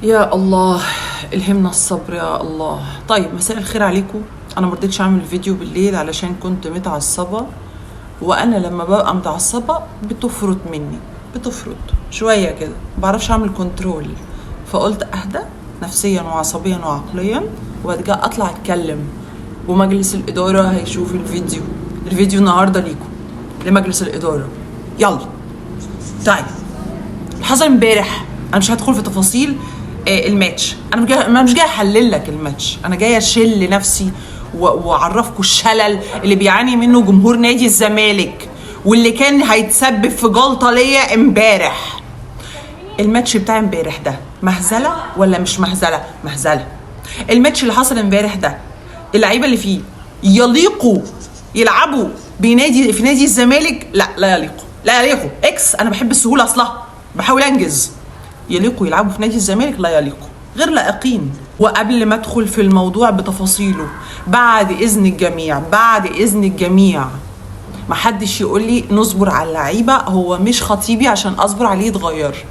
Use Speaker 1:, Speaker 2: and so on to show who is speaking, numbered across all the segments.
Speaker 1: يا الله الهمنا الصبر يا الله. طيب مساء الخير عليكم. انا ما رضيتش اعمل فيديو بالليل علشان كنت متعصبه، وانا لما ببقى متعصبه بتفرط مني، بتفرط شوية كده، ما بعرفش اعمل control. فقلت اهدى نفسيا وعصبيا وعقليا وبعد كده اطلع اتكلم، ومجلس الادارة هيشوف الفيديو. الفيديو النهارده ليكم لمجلس الادارة. يلا طيب حصل امبارح، انا مش هدخل في تفاصيل الماتش. انا مش جاية احلل لك الماتش، انا جاية اشل نفسي واعرفكم الشلل اللي بيعاني منه جمهور نادي الزمالك واللي كان هيتسبب في جلطة ليا امبارح. الماتش بتاع امبارح ده مهزله ولا مش مهزله؟ مهزله. الماتش اللي حصل امبارح ده اللعيبة اللي فيه يليقوا يلعبوا بنادي في نادي الزمالك؟ لا، لا يليقوا، لا يليقوا. اكس انا بحب السهولة اصلا، بحاول انجز. يليقوا يلعبوا في نادي الزمالك؟ لا يليقوا، غير لائقين. وقبل ما ادخل في الموضوع بتفاصيله، بعد اذن الجميع، بعد اذن الجميع، ما حدش يقول لي نصبر على اللعيبة. هو مش خطيبي عشان اصبر عليه يتغير،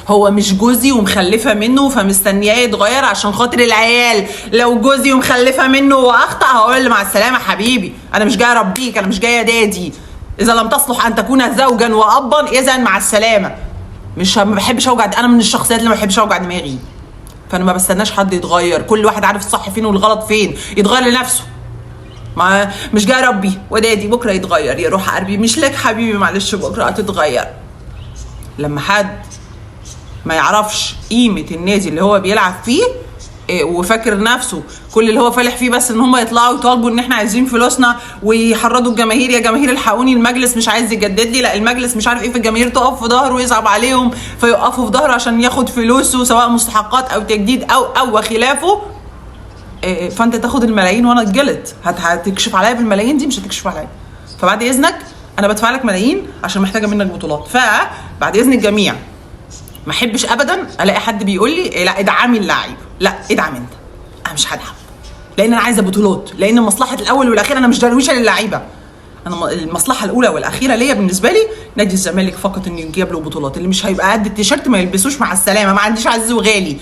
Speaker 1: هو مش جوزي ومخلفه منه فمستنياه يتغير عشان خاطر العيال. لو جوزي ومخلفه منه واخطا هقول مع السلامة حبيبي، انا مش جاية اربيك، انا مش جاية دادي. اذا لم تصلح ان تكون زوجا وابا اذا مع السلامة. مش ما بحبش اوجع، انا من الشخصيات اللي ما بحبش اوجع دماغي، فانا ما بستناش حد يتغير. كل واحد عارف الصح فين والغلط فين، يتغير لنفسه. ما مش جاي اربي ودادي بكره يتغير يروح اربي، مش لك حبيبي معلش بكره هتتغير. لما حد ما يعرفش قيمة النادي اللي هو بيلعب فيه وفاكر نفسه كل اللي هو فالح فيه بس ان هم يطلعوا يطالبوا ان احنا عايزين فلوسنا ويحرضوا الجماهير، يا جماهير الحقوني المجلس مش عايز يجدد لي، لا المجلس مش عارف ايه، في الجماهير تقف في ظهره ويصعب عليهم فيقفوا في ظهره عشان ياخد فلوسه سواء مستحقات او تجديد او وخلافه. فانت تاخد الملايين وانا اتجلط، هتكشف عليا بالملايين دي؟ مش هتكشف عليا. فبعد اذنك انا بدفع لك ملايين عشان محتاجه منك بطولات. فبعد اذن الجميع ما احبش ابدا الاقي حد بيقول لي إيه لا ادعمي اللعيب، لا ادعم انت، انا مش هدعم لان انا عايزه بطولات، لان مصلحة الاول والاخير انا مش درويشه للعيبة. انا المصلحة الاولى والاخيرة ليا بالنسبة لي نادي الزمالك فقط، انه يجيب له بطولات. اللي مش هيبقى قد التيشيرت ما يلبسوش، مع السلامة. ما عنديش عزيز وغالي،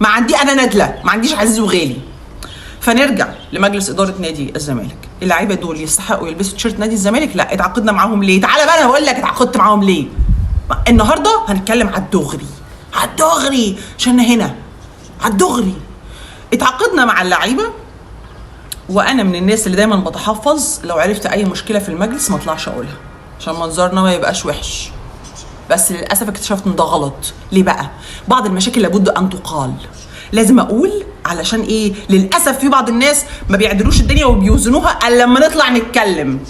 Speaker 1: ما عندي، انا ندله، ما عنديش عزيز وغالي. فنرجع لمجلس ادارة نادي الزمالك، اللعيبة دول يستحقوا يلبسوا تيشيرت نادي الزمالك؟ لا. اتعاقدنا معاهم ليه؟ تعالى بقى انا هقول لك اتعاقدت معاهم ليه. النهارده هنتكلم على الدغري، على الدغري، عشان هنا على الدغري. اتعاقدنا مع اللعيبة، وانا من الناس اللي دايما بتحفظ لو عرفت اي مشكلة في المجلس ما اطلعش اقولها عشان منظرنا ما يبقاش وحش. بس للاسف اكتشفت ان ده غلط. ليه بقى؟ بعض المشاكل لابد ان تقال، لازم اقول علشان ايه؟ للاسف في بعض الناس ما بيعدلوش الدنيا وبيوزنوها الا لما نطلع نتكلم.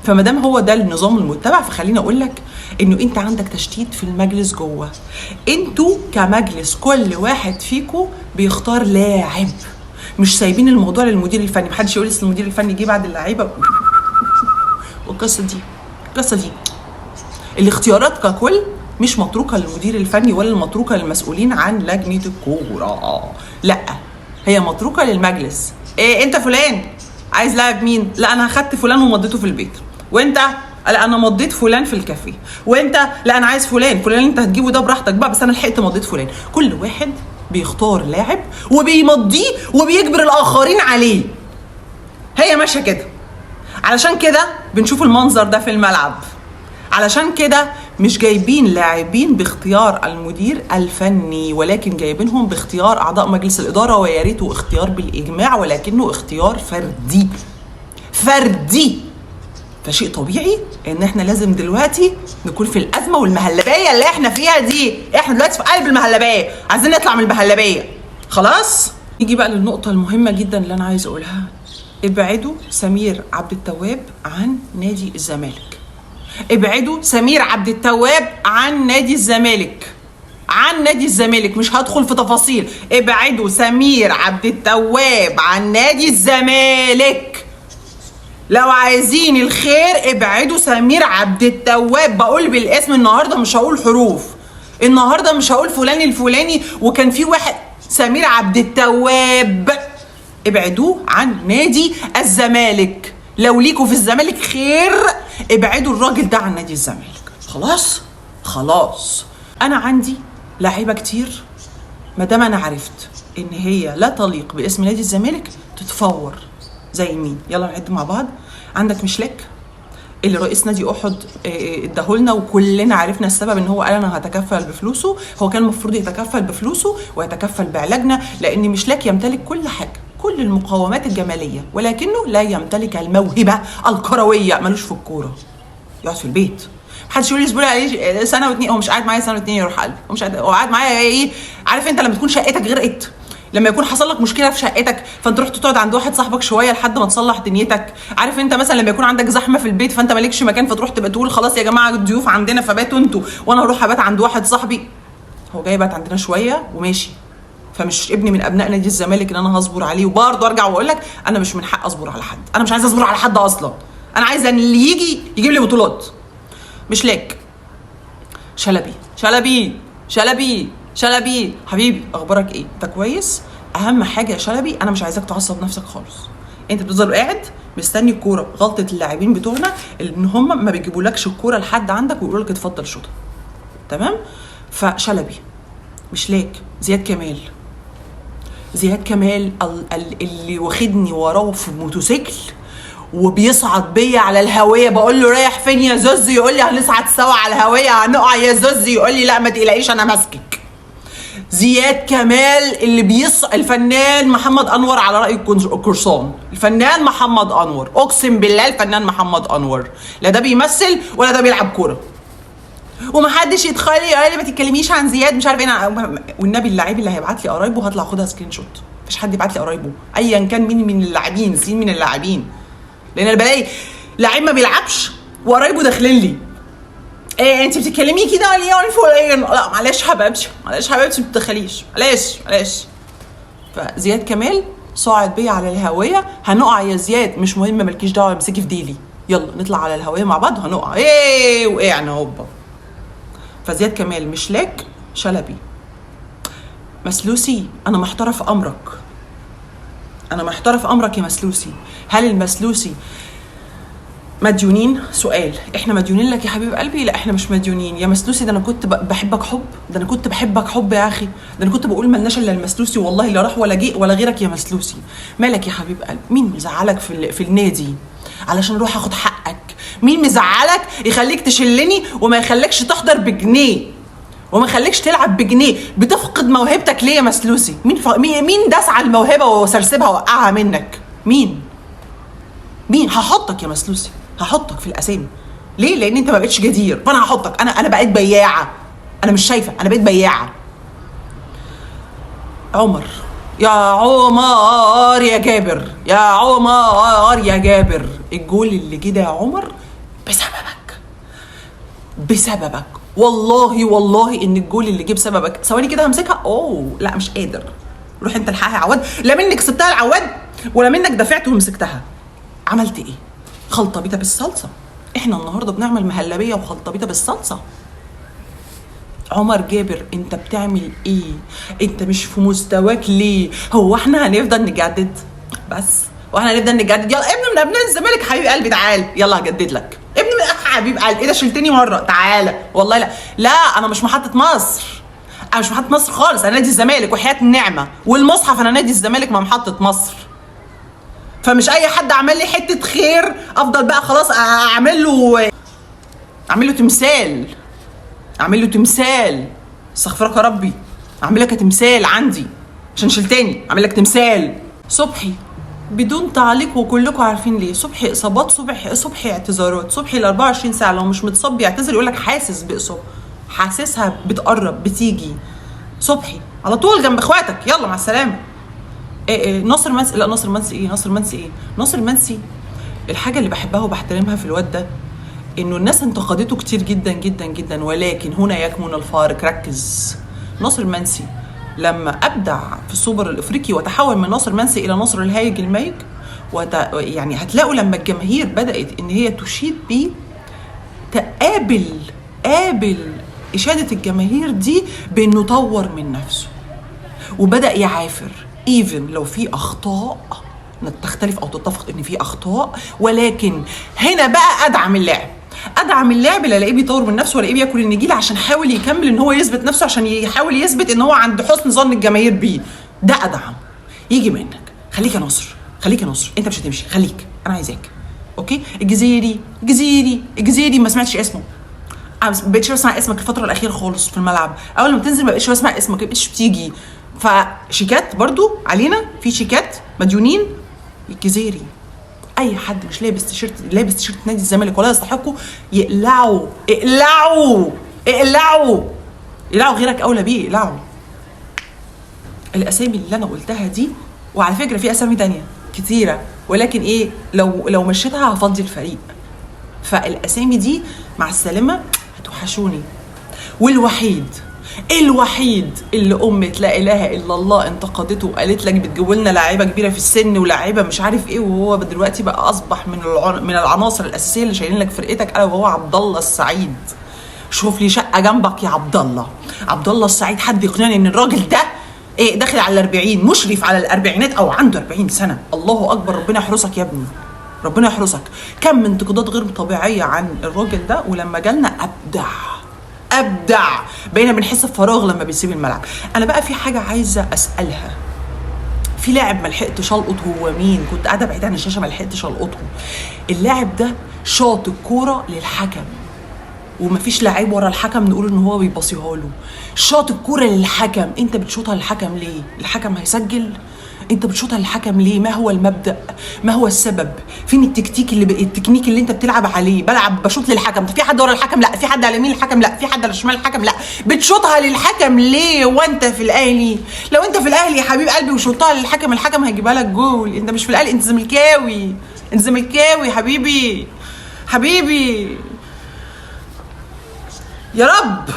Speaker 1: فما دام هو ده النظام المتبع، فخليني اقول لك انه انت عندك تشتيت في المجلس جوه. انتوا كمجلس كل واحد فيكم بيختار لاعب، مش سايبين الموضوع للمدير الفني. محدش يقول لي المدير الفني جه بعد اللعيبة والقصه دي، القصة دي الاختيارات ككل مش متروكة للمدير الفني ولا المتروكة للمسؤولين عن لجنة الكورة، لا هي متروكة للمجلس. إيه انت فلان عايز لاعب مين؟ لا انا اخدت فلان ومضيته في البيت. وانت؟ لا انا مضيت فلان في الكافيه. وانت؟ لا انا عايز فلان، فلان اللي انت هتجيبه ده براحتك بقى، بس انا لحقت مضيت فلان. كل واحد بيختار لاعب وبيمضيه وبيجبر الاخرين عليه. هي ماشية كده. علشان كده بنشوف المنظر ده في الملعب. علشان كده مش جايبين لاعبين باختيار المدير الفني، ولكن جايبينهم باختيار اعضاء مجلس الادارة، ويا ريته اختيار بالاجماع ولكنه اختيار فردي. فردي. فشيء طبيعي ان احنا لازم دلوقتي نكون في الازمة والمهلبيه اللي احنا فيها دي. احنا دلوقتي في قلب المهلبيه، عايزين نطلع من المهلبيه. خلاص نيجي بقى للنقطة المهمة جدا اللي انا عايز اقولها. ابعدوا سمير عبد التواب عن نادي الزمالك. ابعدوا سمير عبد التواب عن نادي الزمالك، عن نادي الزمالك. مش هدخل في تفاصيل. ابعدوا سمير عبد التواب عن نادي الزمالك. لو عايزين الخير ابعدوا سمير عبد التواب. بقول بالاسم النهارده، مش هقول حروف النهارده، مش هقول فلان الفلاني وكان في واحد سمير عبد التواب. ابعدوه عن نادي الزمالك. لو ليكوا في الزمالك خير ابعدوا الراجل ده عن نادي الزمالك. خلاص خلاص. انا عندي لعيبة كتير ما دام انا عرفت ان هي لا تليق باسم نادي الزمالك تتفور. زي مين؟ يلا نعد مع بعض. عندك مشلاك اللي رئيس نادي احد اداهولنا، وكلنا عرفنا السبب ان هو قال انا هتكفل بفلوسه. هو كان المفروض يتكفل بفلوسه ويتكفل بعلاجنا، لان مشلاك يمتلك كل حاجة، كل المقومات الجمالية، ولكنه لا يمتلك الموهبة الكروية، ملوش في الكورة، يقعد في البيت. محدش يقول لي اصبري عليه سنة واتنين، هو مش قاعد معايا سنة واتنين يروح قلبي، هو مش قاعد، هو قاعد معايا ايه؟ عارف انت لما تكون شقتك غرقت، لما يكون حصل لك مشكلة في شقتك فانت رحت تقعد عند واحد صاحبك شوية لحد ما تصلح دنيتك. عارف انت مثلا لما يكون عندك زحمة في البيت فانت مالكش مكان، فتروح تبقى تقول خلاص يا جماعة الضيوف عندنا فباتوا انتوا وانا هروح ابات عند واحد صاحبي، هو جاي بات عندنا شوية وماشي. فمش ابني من ابناء نادي الزمالك ان انا هصبر عليه. وبرضه ارجع واقول لك انا مش من حق اصبر على حد، انا مش عايزه اصبر على حد اصلا، انا عايزه ان اللي يجي يجيب لي بطولات. مش لك شلبي شلبي شلبي شلبي حبيبي، اخبارك ايه؟ انت كويس؟ اهم حاجة يا شلبي انا مش عايزاك تعصب نفسك خالص، انت بتفضل قاعد مستني الكورة. غلطه اللاعبين بتوعنا ان هم ما بيجيبولكش الكورة لحد عندك ويقولوا لك اتفضل شوطها، تمام؟ فشلبي مش لاك. زياد كمال، زياد كمال اللي واخدني وراه في موتوسيكل وبيصعد بيا على الهوية، بقول له رايح فين يا زوز؟ يقول لي هنصعد سوا على الهوية، هنقع يا زوز؟ يقول لي لا ما تقلقيش انا ماسكك. زياد كمال اللي الفنان محمد انور على راي القرصان، الفنان محمد انور، اقسم بالله الفنان محمد انور لا ده بيمثل ولا ده بيلعب كورة. ومحدش يتخيل يقول لي ما تتكلميش عن زياد مش عارف ايه، والنبي اللاعب اللي هيبعت لي قرايبه هطلع اخدها screenshot، مفيش حد يبعت لي قرايبه ايا كان مين من اللاعبين، سين من اللاعبين، لان انا بلاقي لعيب ما بيلعبش وقرايبه داخلين لي ايه انت بتتكلمي كده ليه يا فلان؟ لا معلش حبيبتي، معلش حبيبتي ما تدخليش، معلش معلش. فزياد كمال صاعد بيا على الهوية، هنقع يا زياد مش مهم مالكيش دعوه، امسكي في ديلي، يلا نطلع على الهوية مع بعض وهنقع، ايه وقعنا هوبا. فزياد كمال مشلاك شلبي. مسلوسي انا محتارة في امرك، انا محتارة في امرك يا مسلوسي. هل المسلوسي مديونين؟ سؤال، احنا مديونين لك يا حبيب قلبي؟ لا احنا مش مديونين يا مسلوسي، ده انا كنت بحبك حب، ده انا كنت بحبك حب يا اخي، ده انا كنت بقول ملناش الا المسلوسي، والله لا راح ولا جه ولا غيرك يا مسلوسي. مالك يا حبيب قلبي؟ مين مزعلك في النادي علشان اروح اخد حقك؟ مين مزعلك يخليك تشلني وما يخليكش تحضر بجنيه وما يخليكش تلعب بجنيه؟ بتفقد موهبتك ليه يا مسلوسي؟ مين داس على الموهبة وسرسبها وقعها منك؟ مين؟ مين؟ هحطك يا مسلوسي، هحطك في الاسامي. ليه؟ لان انت ما بقتش جدير، فانا هحطك. انا بقيت بياعه، انا مش شايفه، انا بقيت بياعه. عمر يا عمر يا جابر، يا عمر يا جابر، الجول اللي جه ده يا عمر بسببك، بسببك والله والله ان الجول اللي جه بسببك. ثواني كده همسكها، اوه لا مش قادر، روح انت الحقها يا عواد، لا منك سبتها العواد ولا منك دفعت ومسكتها. عملت ايه؟ خلطه بيضة بالصلصه. احنا النهارده بنعمل مهلبية وخلطه بيضة بالصلصه. عمر جابر انت بتعمل ايه؟ انت مش في مستواك ليه؟ هو احنا هنفضل نجدد بس؟ واحنا هنفضل نجدد؟ يلا ابن من ابناء الزمالك حبيب قلبي تعال، يلا هجدد لك. ابن من حبيب قلبي ايه ده شلتني مرة، تعالى والله. لا لا انا مش محطة مصر، انا مش محطة مصر خالص، انا نادي الزمالك وحياه النعمة والمصحف انا نادي الزمالك ما محطة مصر. فمش اي حد عمل لي حتة خير افضل بقى خلاص اعمل له، اعمل له تمثال، اعمل له تمثال، استغفرك يا ربي، اعمل لك تمثال عندي عشان شلتني، اعمل لك تمثال. صبحي بدون تعليق وكلكم عارفين ليه. صبحي اصابات، صبحي اعتذارات، صبحي ال 24 ساعة لو مش متصاب يعتذر يقول لك حاسس باصابة، حاسسها بتقرب بتيجي. صبحي على طول جنب اخواتك، يلا مع السلامة. إيه ناصر منسي، لا ناصر منسي ايه، ناصر منسي ايه، ناصر منسي الحاجة اللي بحبها وبحترمها في الواد ده انه الناس انتقدته كتير جدا جدا جدا، ولكن هنا يكمن الفارق. ركز، ناصر منسي لما ابدع في السوبر الافريقي وتحول من ناصر منسي الى ناصر الهايج المايج، يعني هتلاقوا لما الجماهير بدات ان هي تشيد بيه، تقابل قابل اشاده الجماهير دي بانه طور من نفسه وبدا يعافر، even لو في اخطاء تختلف او تتفق ان في اخطاء، ولكن هنا بقى ادعم اللاعب. ادعم اللاعب اللي الاقيه بيطور من نفسه، والاقيه بياكل النجيله عشان حاول يكمل ان هو يثبت نفسه، عشان يحاول يثبت ان هو عند حسن ظن الجماهير بيه. ده ادعم يجي منك. خليك يا نصر، خليك يا نصر، انت مش هتمشي، خليك، انا عايزاك. okay. الجزيري، الجزيري، الجزيري، ما سمعتش اسمه، انا ما بقتش بسمع اسمك الفترة الاخيرة خالص في الملعب. اول ما بتنزل ما بقتش بسمع اسمك، ما بقتش بتيجي. فشيكات برضو علينا، في شيكات مديونين. الجزيري، اي حد مش لابس تيشيرت، لابس تيشيرت نادي الزمالك ولا يستحقه، يقلعوا، اقلعوا، اقلعوا، اقلعوا، غيرك اولى بيه، اقلعوا. الاسامي اللي انا قلتها دي، وعلى فكرة في اسامي تانية كتيرة، ولكن ايه، لو مشيتها هفضي الفريق. فالاسامي دي مع السلامة، هتوحشوني. والوحيد، الوحيد اللي أمة لا إله إلا الله انتقدته وقالت لك بتجيبوا لنا لاعيبة كبيرة في السن ولاعيبة مش عارف إيه، وهو دلوقتي بقى أصبح من العناصر الأساسية اللي شايلين لك فرقتك، ألا وهو عبد الله السعيد. شوف لي شقة جنبك يا عبد الله. عبد الله السعيد، حد يقنعني إن الراجل ده إيه، داخل على 40، مشرف على الأربعينات أو عنده 40 سنة. الله أكبر، ربنا يحرسك يا ابني، ربنا يحرسك. كم انتقادات غير طبيعية عن الراجل ده، ولما جالنا أبدع، ابدع. بقينا بنحس بفراغ لما بيسيب الملعب. انا بقى في حاجة عايزه اسالها، في لاعب ما لحقتش القط هو مين، كنت قاعدة بعيد عن الشاشة ما لحقتش القطة. اللاعب ده شاط الكورة للحكم ومفيش لعيب ورا الحكم نقول ان هو بيباصيها له. شاط الكورة للحكم، انت بتشوطها للحكم ليه؟ الحكم هيسجل؟ انت بتشوطها للحكم ليه؟ ما هو المبدأ؟ ما هو السبب؟ فين التكتيك اللي التكنيك اللي انت بتلعب عليه؟ بلعب بشوط للحكم، في حد ورا الحكم؟ لا. في حد على يمين الحكم؟ لا. في حد على شمال الحكم؟ لا. بتشوطها للحكم ليه وانت في الاهلي؟ لو انت في الاهلي يا حبيب قلبي وشوطها للحكم، الحكم هيجيبها لك جول. انت مش في الاهلي، انت زملكاوي، انت زملكاوي حبيبي، حبيبي يا رب.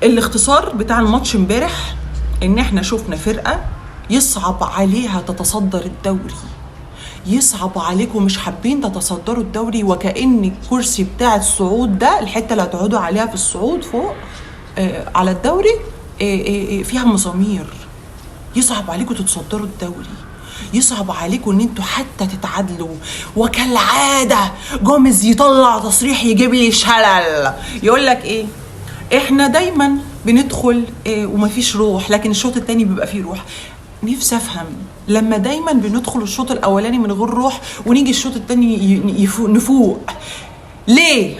Speaker 1: الاختصار بتاع الماتش امبارح ان احنا شفنا فرقه يصعب عليها تتصدر الدوري، يصعب عليكم، مش حابين تتصدروا الدوري، وكأن الكرسي بتاع الصعود ده، الحتة اللي هتقعدوا عليها في الصعود فوق على الدوري فيها مسامير. يصعب عليكم تتصدروا الدوري، يصعب عليكم ان انتوا حتى تتعادلوا. وكالعادة جوميز يطلع تصريح يجيب لي شلل، يقول لك ايه، احنا دايما بندخل ومفيش روح، لكن الشوط التاني بيبقى فيه روح. نفسي افهم لما دايما بندخل الشوط الاولاني من غير روح ونيجي الشوط التاني نفوق ليه؟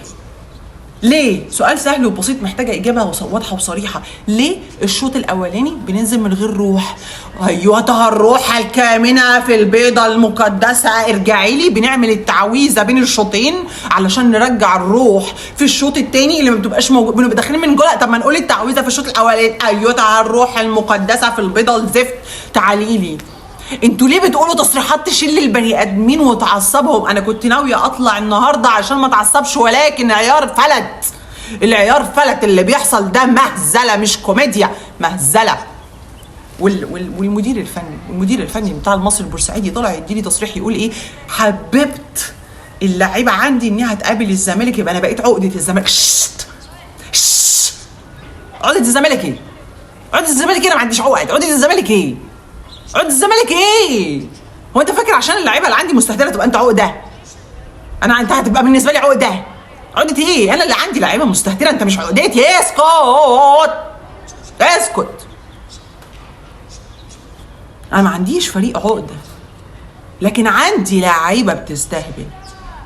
Speaker 1: ليه؟ سؤال سهل وبسيط محتاجه اجابه واضحة وصريحة. ليه الشوط الاولاني بننزل من غير روح؟ ايوه الروح الكامنة في البيضة المقدسة ارجعي لي. بنعمل التعويذه بين الشوطين علشان نرجع الروح في الشوط الثاني اللي ما بتبقاش موجود، بنبقى داخلين من جوه. طب ما نقول التعويذه في الشوط الاولاني، ايوه الروح المقدسة في البيضة الزفت تعالي لي. انتوا ليه بتقولوا تصريحات تشل البني ادمين وتعصبهم؟ انا كنت ناوية اطلع النهارده عشان ما اتعصبش، ولكن عيار فلت، العيار فلت. اللي بيحصل ده مهزله، مش كوميديا، مهزله. والمدير الفني، والمدير الفني بتاع المصري البورسعيدي طلع يديني تصريح يقول ايه، حببت اللعيبة عندي انها تقابل الزمالك، يبقى انا بقيت عقده الزمالك. شت شت، عقده الزمالك ايه؟ عقده الزمالك ايه؟ انا ما عنديش عقد. عقده الزمالك ايه؟ عقده الزمالك ايه؟ هو انت فاكر عشان اللعيبة اللي عندي مستهتره تبقى انت عقده؟ انا انت هتبقى بالنسبة لي عقده؟ عقده ايه؟ انا اللي عندي لعيبة مستهتره، انت مش عقدتي. اسكت اسكت، انا ما عنديش فريق عقده، لكن عندي لعيبة بتستهبل،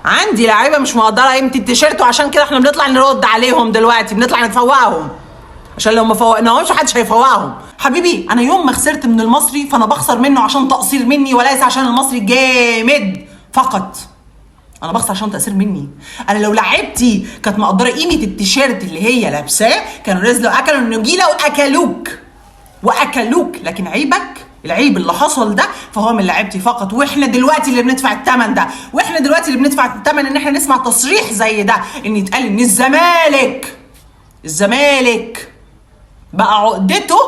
Speaker 1: عندي لعيبة مش مقدره قيمة التيشيرت، وعشان كده احنا بنطلع نرد عليهم دلوقتي، بنطلع نفوقهم، عشان لو ما فوقناهمش محدش هيفوقهم. حبيبي انا يوم ما خسرت من المصري فانا بخسر منه عشان تقصير مني وليس عشان المصري جامد فقط. انا بخسر عشان تقصير مني. انا لو لعبتي كانت مقدره قيمة التيشيرت اللي هي لابساه كانوا نزلوا اكلوا النجيله واكلوك واكلوك. لكن عيبك، العيب اللي حصل ده فهو من لعبتي فقط، واحنا دلوقتي اللي بندفع الثمن ده، واحنا دلوقتي اللي بندفع الثمن ان احنا نسمع تصريح زي ده، ان يتقال ان الزمالك، الزمالك بقى عقدته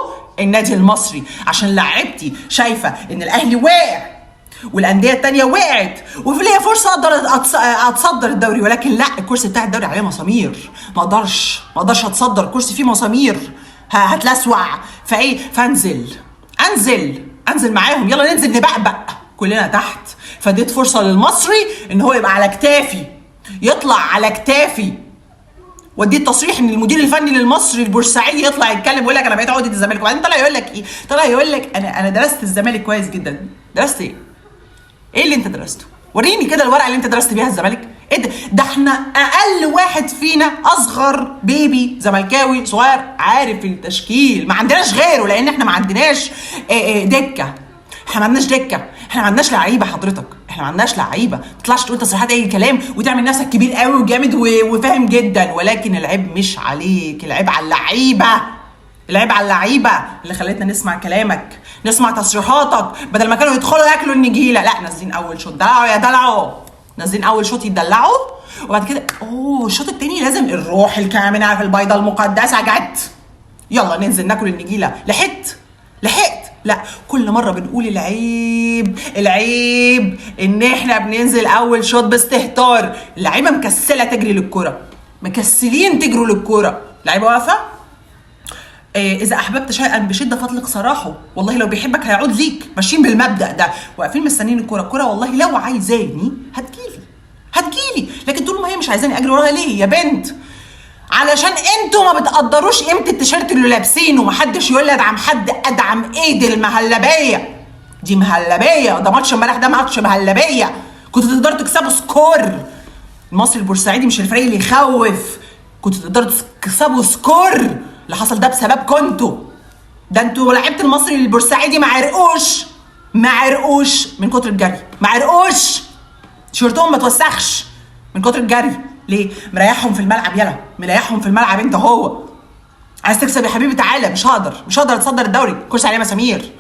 Speaker 1: النادي المصري عشان لعبتي شايفه ان الاهلي واقع والاندية التانية وقعت وفي ليا فرصة اقدر اتصدر الدوري، ولكن لا، الكرسي بتاع الدوري عليه مسامير، ما اقدرش اتصدر، كرسي فيه مسامير هتلسوع، فايه، فانزل انزل انزل معاهم، يلا ننزل نبقبق كلنا تحت. فاديت فرصة للمصري ان هو يبقى على كتافي، يطلع على كتافي واديه التصريح ان المدير الفني للمصري البورسعيدي يطلع يتكلم ويقول لك انا بقيت عقده الزمالك، وبعدين طلع يقول لك ايه؟ طلع يقول لك انا درست الزمالك كويس جدا. درست ايه؟ ايه اللي انت درسته؟ وريني كده الورقة اللي انت درست بيها الزمالك. ايه ده؟ ده احنا اقل واحد فينا اصغر بيبي زملكاوي صغير عارف التشكيل، ما عندناش غيره، لان احنا ما عندناش دكه، احنا ما عندناش دكه، احنا ما عندناش لعيبة حضرتك، احنا ما عندناش لعيبة. ما تطلعش تقول تصريحات اي كلام وتعمل نفسك كبير قوي وجامد وفاهم جدا، ولكن العيب مش عليك، العيب على اللعيبة، العيب على اللعيبة اللي خلتنا نسمع كلامك، نسمع تصريحاتك، بدل ما كانوا يدخلوا ياكلوا النجيله، لا نازلين اول شوط دلعوا يا دلعوا، نازلين اول شوط يدلعوا، وبعد كده اوه الشوط التاني لازم الروح الكامنة في البيضة المقدسة جت، يلا ننزل ناكل النجيله. لحقت لحقت؟ لا، كل مرة بنقول العيب العيب ان احنا بننزل اول شوط باستهتار، اللعيبة مكسله تجري للكرة، مكسلين تجروا للكرة، اللعيبة واقفة. إذا أحببت شيئا بشدة فاطلق سراحه، والله لو بيحبك هيعود ليك، ماشيين بالمبدأ ده، واقفين مستنيين الكورة، الكورة والله لو عايزاني هتجيلي هتجيلي، لكن طول ما هي مش عايزاني أجري وراها ليه يا بنت؟ علشان انتوا ما بتقدروش قيمة التيشيرت اللي لابسينه، محدش يقول لي ادعم حد، ادعم ايه؟ دي المهلبية، دي مهلبية، ده ماتش امبارح، ده ماتش مهلبية، كنتوا تقدروا تكسبوا score. المصري البورسعيدي مش الفريق اللي يخوف، كنتوا تقدروا تكسبوا score. اللي حصل ده بسببكم انتوا، ده انتوا لعيبة المصري البورسعيدي ما عرقوش، ما عرقوش من كتر الجري، ما عرقوش، تيشيرتهم ما توسخش من كتر الجري. ليه؟ مريحهم في الملعب، يلا مريحهم في الملعب. انت هو عايز تكسب يا حبيبي تعالى، مش هقدر، مش هقدر اتصدر الدوري، كرسي عليه مسامير.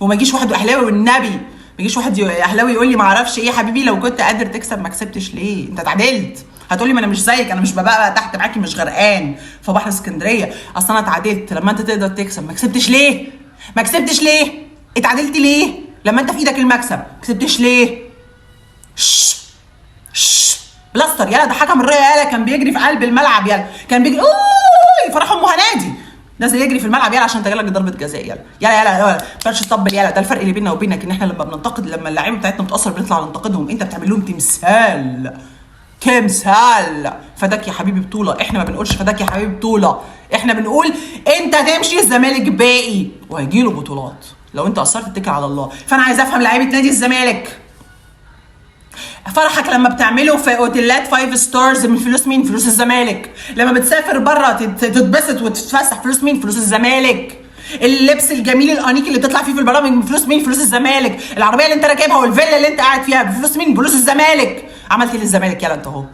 Speaker 1: وما يجيش واحد اهلاوي والنبي، ما يجيش واحد اهلاوي يقول لي ما اعرفش ايه يا حبيبي لو كنت قادر تكسب ما كسبتش ليه؟ انت اتعادلت. هتقولي ما انا مش زيك، انا مش ببقى تحت معاكي، مش غرقان في بحر اسكندرية، اصل انا اتعادلت. لما انت تقدر تكسب ما كسبتش ليه؟ ما كسبتش ليه؟ اتعادلت ليه؟ لما انت في ايدك المكسب ما كسبتش ليه؟ شش شش بلاستر يلا، ده حكم الرؤية يلا، كان بيجري في قلب الملعب يلا، كان بيجري اوه فرح ام هنادي، نازل يجري في الملعب يلا عشان تجيلك ضربه جزاء يلا يلا يلا يلا، بلاش تطبل يلا. ده الفرق اللي بيننا وبينك، ان احنا لما بننتقد، لما اللعيبة بتاعتنا بتقصر بنطلع ننتقدهم، انت بتعمل لهم تمثال، تمثال. فداك يا حبيبي بطوله، احنا ما بنقولش فداك يا حبيبي بطوله، احنا بنقول انت تمشي الزمالك باقي وهيجي له بطولات، لو انت قصرت اتكل على الله. فانا عايز افهم لعيبة نادي الزمالك، فرحك لما بتعمله في اوتيلات 5 stars من فلوس مين؟ فلوس الزمالك. لما بتسافر بره تتبسط وتتفسح فلوس مين؟ فلوس الزمالك. اللبس الجميل الانيق اللي بتطلع فيه في البرامج من فلوس مين؟ فلوس الزمالك. العربية اللي انت راكبها والفيلا اللي انت قاعد فيها بفلوس مين؟ فلوس الزمالك. عملت ايه للزمالك يلا انت اهو؟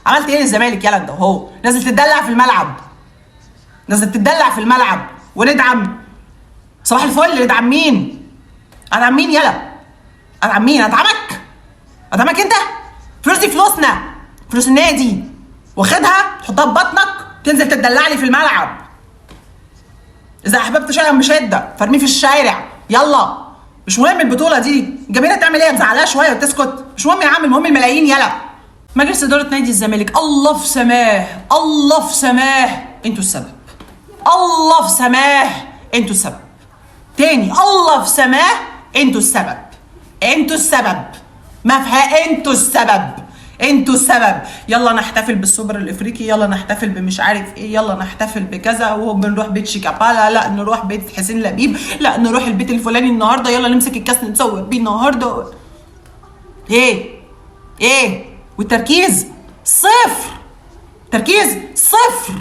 Speaker 1: عملت ايه للزمالك يلا انت اهو؟ نازل تدلع في الملعب، نازل تدلع في الملعب. وندعم صباح الفل، ندعم مين؟ ادعم مين يلا؟ ادعم مين؟ ادعمك؟ ادعمك انت؟ فلوس دي فلوسنا، فلوس النادي، واخدها تحطها في بطنك تنزل تدلع لي في الملعب. اذا احببت شيئا بشده فارميه في الشارع يلا. مش مهم البطولة دي، الجماهير هتعمل ايه؟ هتزعلها شوية وتسكت، مش مهم يا عم، المهم الملايين يلا. مجلس ادارة نادي الزمالك الله في سماه، الله في سماه، انتوا السبب، الله في سماه، انتوا السبب. تاني، الله في سماه، انتوا السبب، انتوا السبب، ما فيها، انتوا السبب، انتوا السبب. يلا نحتفل بالسوبر الافريقي، يلا نحتفل بمش عارف ايه، يلا نحتفل بكذا، وبنروح بيت شيكابالا، لا نروح بيت حسين لبيب، لا نروح البيت الفلاني النهارده، يلا نمسك الكاس نتصور بيه النهارده. ايه ايه؟ والتركيز صفر، تركيز صفر.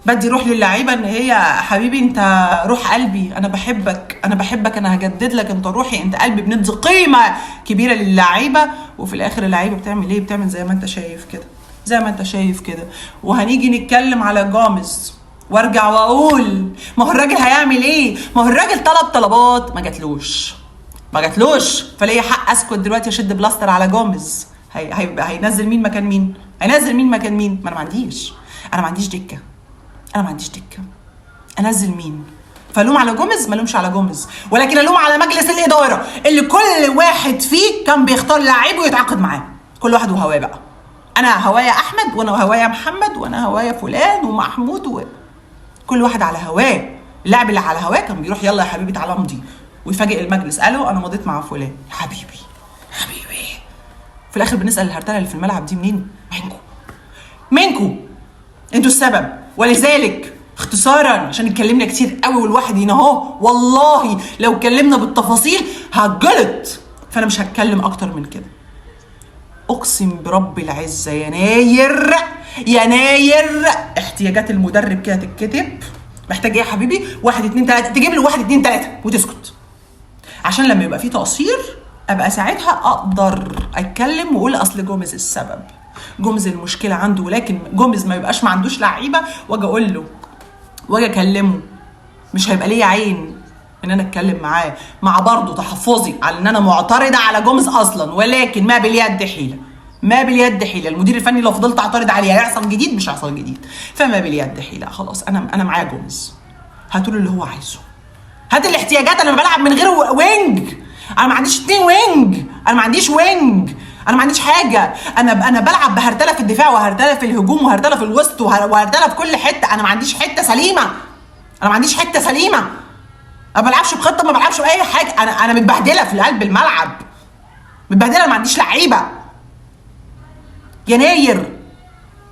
Speaker 1: بدي روح للعيبة ان هي حبيبي انت روح قلبي، انا بحبك، انا بحبك، انا هجدد لك، انت روحي، انت قلبي. بندي قيمة كبيرة للعيبة، وفي الاخر اللعيبة بتعمل ايه؟ بتعمل زي ما انت شايف كده، زي ما انت شايف كده. وهنيجي نتكلم على جامز، وارجع واقول ما هو الراجل هيعمل ايه؟ ما هو الراجل طلب طلبات ما جاتلوش، ما جاتلوش، فليا حق اسكت دلوقتي اشد بلاستر على جامز. هينزل مين مكان مين؟ هينزل مين مكان مين؟ ما انا ما عنديش، انا ما عنديش دكه، انا ما عنديش دكه، انزل مين؟ فالوم على جوميز؟ ما لومش على جوميز، ولكن الوم على مجلس الادارة اللي كل واحد فيه كان بيختار لعيب ويتعاقد معاه، كل واحد وهواه بقى. انا هوايا احمد، وانا هوايا محمد، وانا هوايا فلان ومحمود، كل واحد على هواه. اللاعب اللي على هواه كان بيروح يلا يا حبيبي تعالى امضي، ويفاجئ المجلس قالوا انا مضيت مع فلان. يا حبيبي حبيبي في الاخر بنسال الهرتله اللي في الملعب دي منين؟ منكم، منكم انتوا السبب. ولذلك اختصارا عشان اتكلمنا كتير قوي والواحد هنا اهو والله لو اتكلمنا بالتفاصيل هتجلط، فانا مش هتكلم اكتر من كده. اقسم برب العزة يناير يناير احتياجات المدرب كده تتكتب. محتاج ايه يا حبيبي؟ 1 2 3، تجيب له 1 2 3 وتسكت، عشان لما يبقى في تقصير ابقى ساعتها اقدر اتكلم واقول اصل جوميز السبب، جوميز المشكلة عنده. ولكن جوميز ما يبقاش ما عندوش لعيبة واجي اقول له واجي اكلمه، مش هيبقى ليا عين ان انا اتكلم معاه، مع برضه تحفظي على ان انا معترضة على جوميز اصلا، ولكن ما باليد حيله، ما باليد حيله. المدير الفني لو فضلت اعترض عليه هيحصل جديد؟ مش هيحصل جديد، فما باليد حيله. خلاص انا معايا جوميز، هاتوا له اللي هو عايزه، هات الاحتياجات. انا بلعب من غير wing، انا ما عنديش 2 wing، انا ما عنديش wing، انا ما عنديش حاجة. انا بلعب بهرتله في الدفاع وهرتله في الهجوم وهرتله في الوسط وهرتله في كل حتة. انا ما عنديش حتة سليمة، انا ما عنديش حتة سليمة. ما بلعبش بخطه، ما بلعبش باي حاجة. انا متبهدله في قلب الملعب، متبهدله، ما عنديش لعيبة. يناير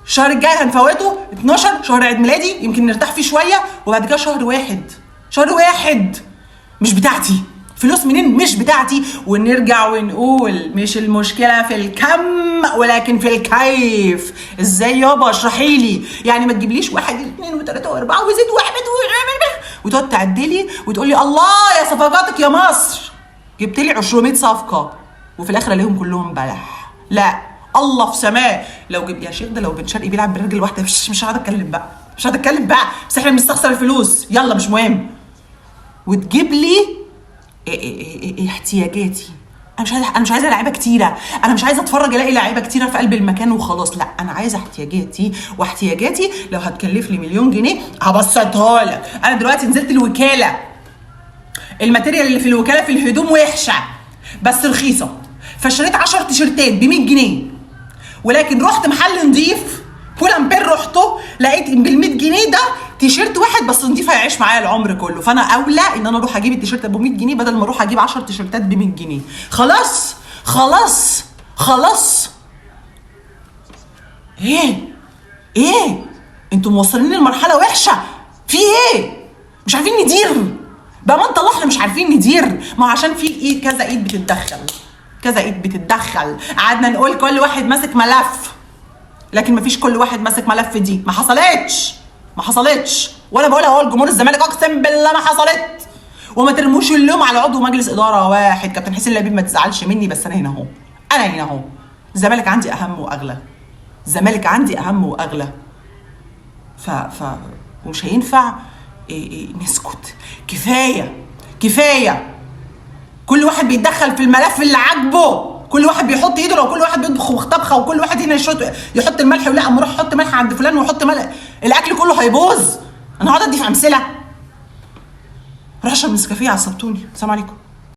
Speaker 1: الشهر الجاي هنفوته 12 شهر عيد ميلادي، يمكن نرتاح فيه شوية، وبعد كده شهر واحد، شهر واحد مش بتاعتي، فلوس منين مش بتاعتي. ونرجع ونقول مش المشكلة في الكم ولكن في الكيف. ازاي يابا؟ اشرحي لي. يعني ما تجيبليش 1 2 و3 و4 وزيد واحد وتقعد تعدلي وتقولي الله يا صفقاتك يا مصر، جبت لي 200 صفقة وفي الاخر الاقيهم كلهم بلح. لا الله في سماه. لو جب يا شيخ ده لو بن شرقي بيلعب برجل واحدة مش هقعد اتكلم بقى، مش هقعد اتكلم بقى، بس احنا بنستخسر الفلوس، يلا مش مهم. وتجيب لي إيه احتياجاتي. انا مش عايزه لعيبة كتيرة، انا مش عايزه اتفرج الاقي لعيبة كتيرة في قلب المكان وخلاص، لا انا عايزه احتياجاتي، واحتياجاتي لو هتكلف لي 1,000,000 جنيه هبسطها لك. انا دلوقتي نزلت الوكالة، ال material اللي في الوكالة في الهدوم وحشة بس رخيصة، فاشتريت 10 تيشرتات ب 100 جنيه، ولكن رحت محل نظيف بولامبير رحته لقيت بال 100 جنيه ده تيشيرت واحد بس نضيف هيعيش معايا العمر كله، فانا اولى ان انا اروح اجيب التيشيرت ب 100 جنيه بدل ما اروح اجيب 10 تيشيرتات ب 100 جنيه. خلاص خلاص خلاص. ايه ايه انتوا موصلين لمرحلة وحشة، في ايه؟ مش عارفين ندير بقى، ما انت الله احنا مش عارفين ندير. ما هو عشان في ايه؟ كذا ايد بتتدخل، كذا ايد بتتدخل. قعدنا نقول كل واحد ماسك ملف، لكن مفيش كل واحد ماسك ملف، دي ما حصلتش، ما حصلتش. وانا بقولها اهو لجمهور الزمالك اقسم بالله ما حصلت. وما ترموش اللوم على عضو مجلس ادارة واحد، كابتن حسين لبيب ما تزعلش مني، بس انا هنا اهو، انا هنا اهو. الزمالك عندي اهم واغلى، الزمالك عندي اهم واغلى. ف ف ومش هينفع إيه نسكت. كفاية كفاية، كل واحد بيتدخل في الملف اللي عاجبه، كل واحد بيحط ايده، لو كل واحد بيطبخ طبخه وكل واحد هنا يحط الملح، ولا اما اروح احط ملح عند فلان ويحط ملح، الاكل كله هيبوظ. انا هقعد ادي في امثلة. روح اشرب نسكافيه، عصبتوني. السلام عليكم.